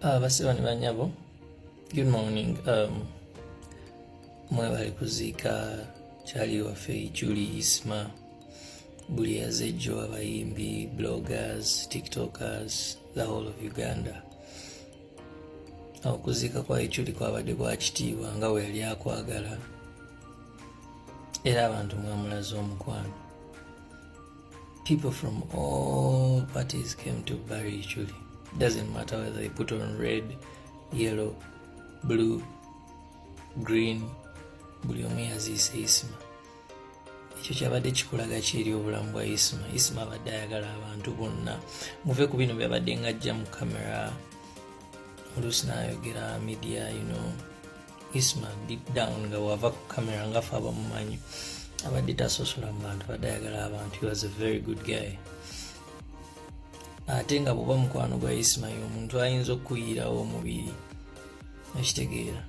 Bassebo ne banyabo, good morning. Mwebale kuziika kyali waffe Julie Isma. Buli yazejjo, abayimbi, bloggers, TikTokers, the whole of Uganda. Okuziika kwa Iculi kwabadde kwa kitiibwa nga bwe yali akwagala, era abantu mwamulaze omukwano. People from all parties came to bury Iculi. Doesn't matter whether they put on red, yellow, blue, green, buli omu yaziise Isma. Ekyo kyabadde kikulaga ki eri obulamu bwa Isma? Isma abadde ayagala abantu bonna. Muve ku bino byabadde nga ajja mu kamera oluusi n'ayogera media. Isma deep down, nga wava ku kamera, nga fe abamumanyi, abadde tasosola mu bantu, abadde ayagala abantu. He was a very good guy. Ate nga bw'oba mukwano gwa Isma, omuntu ayinza okukuyirawo omubiri, okitegeera?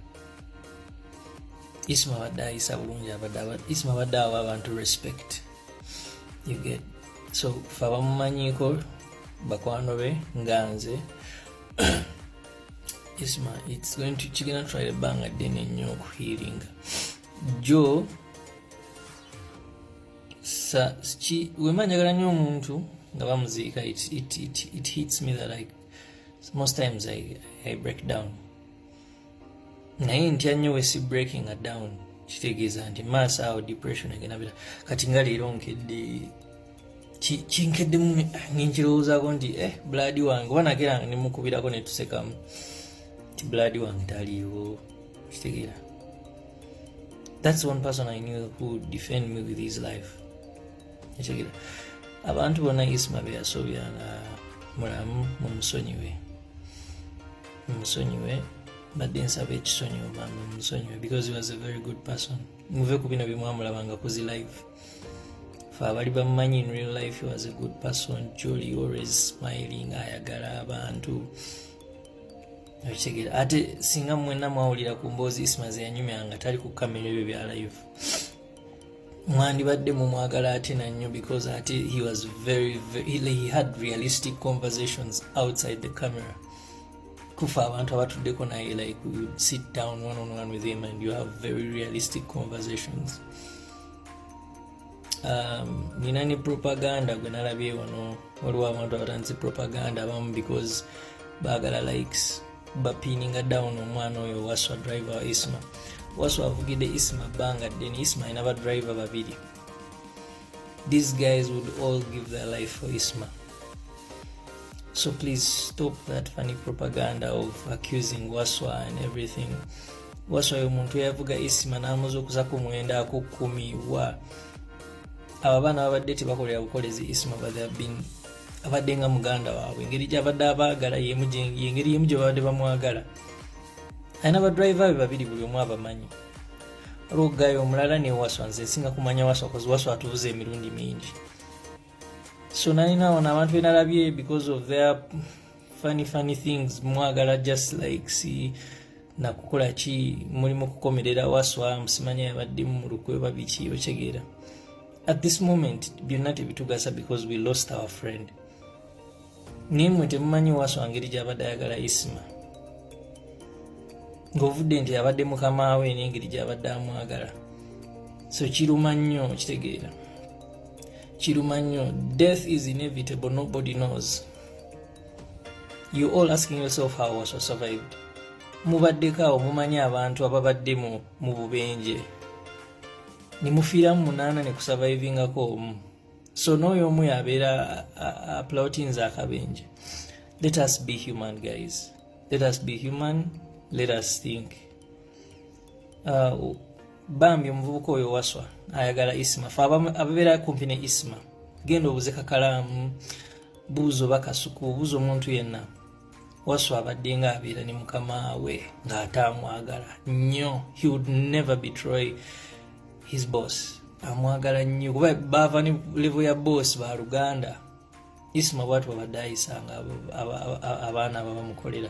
Isma abadde ayisa bulungi, Isma abadde awa abantu respect, you get? So fe abamumanyiiko, bakwano be nga nze, Isma, it's going to kigenda twala ebbanga ddene nnyo okuhealinga jo sa ki wema njagala nnyo omuntu nga bamuziika. It hits me that like most times I break down, naye ntya nnyo we si breaking down, kitegeeza nti maaso awo depression egenda bira. Kati nga leero nkedde, kinkeddemu, nkirowoozako nti blood wange oba nageranga nemukubirako netusekamu nti blood wange taliiwo, kitegeera? That's one person I knew who would defend me with his life, ekitegeera? Abantu bonna Isma beyasobya nga mulamu, mumusonyiwe, mumusonyiwe. Mbadde nsaba ekisonyiwo, bambi mumusonyiwe, because he was a very good person. Muve ku bino byemwamulabanga ku zi live. Fe abali bamumanyi in real life, he was a good person, jolly, always smiling, ayagala abantu, okitegeera? Ate singa mwenna mwawulira ku mboozi Isma zeyanyumya nga tali ku kamera, ebyo bya live, mwandibadde mumwagala ate nannyo, because ate he was very, very he had realistic conversations outside the camera. Kufa abantu abatuddeko naye, like we would sit down one on one with him and you have very realistic conversations. Nina ne propaganda gwe nalabye wano. Waliwo abantu abatandise propaganda abamu because baagala likes, bapininga down omwana oyo Waswa, driver wa Isma. Waswa avugidde Isma bbanga ddene. Isma alina badriver babiri. These guys would all give their life for Isma, so please stop that funny propaganda of accusing Waswa and everything. Waswa oyo omuntu eyavuga Isma n'amuzuukusako mwenda ako 10 wa abo abaana babadde tebakolera bukolezi Isma, but they have been, abadde nga muganda waabwe. Engeri gyabadde abaagala, yengeri yemu gye babadde bamwagala. Alina badriver be babiri, buli omu abamanyi. Waliwo guy omulala ne Waswa. Nze nsinga kumanya Waswa 'cause Waswa atuvuza emirundi mingi. So nalina wano abantu benalabye, because of their funny funny things, mwagala just like si nakukola ki, mulimu kukomerera Waswa, musimanya yabaddemu mu lukwe babiki, okitegeera? At this moment byonna tebitugasa because we lost our friend. Naye mmwe temumanyi Waswa ngeri gyabadde ayagala Isma, ng'ovudde nti abadde mukama we, n'engeri gyabadde amwagala. So kiruma nnyo, kitegeera? Kiruma nnyo. Death is inevitable, nobody knows. You all asking yourself how Waswa survived. Mubaddeko awo, mumanyi abantu ababadde mu bubenje ne mufiiramu munaana ne kusurvivingako omu. So n'oyo omu yabeera aplotinze akabenje. Let us be human, guys. Let us be human, let us think. Bambi omuvubuka oyo Waswa ayagala Isma. Fe ababeera kumpi ne Isma, genda obuze kakalaamu, buuza oba Kasuku, buuza omuntu yenna. Waswa abadde nga abeera ne mukama we ng'ate amwagala nnyo. He would never betray his boss. Amwagala nnyo kuba baava ne level ya boss, baluganda. Isma bwati babadde ayisanga abaana ababamukolera.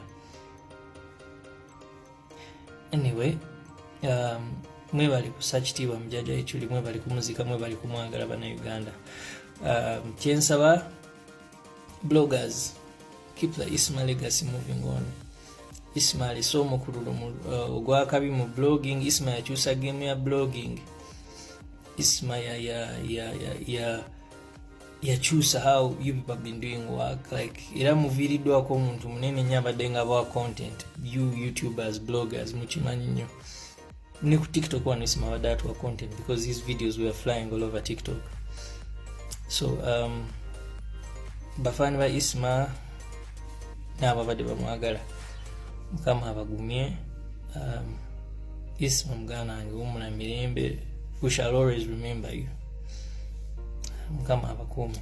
Anyway, mwebale kussa kitiibwa mujjaja Ekyuli, mwebale kumuzika, mwebale kumwagala, Bannayuganda. Kyensaba bloggers, keep the Isma legacy moving on. Isma alese omukululo ogwakabi mu blogging. Isma yakyusa game ya blogging. Isma ya yakyusa how you people have been doing work. Like, era muviiriddwako omuntu munene nnyo abadde nga bawa content. You YouTubers, bloggers, mukimanyi nnyo. Ne ku TikTok wano Isma abadde atuwa content because his videos were flying all over TikTok. So bafaani ba Isma n'abo abadde bamwagala, Mukama abagumye. Isma muganda wange, wumula mirembe. We shall always remember you. Mukama abakuume.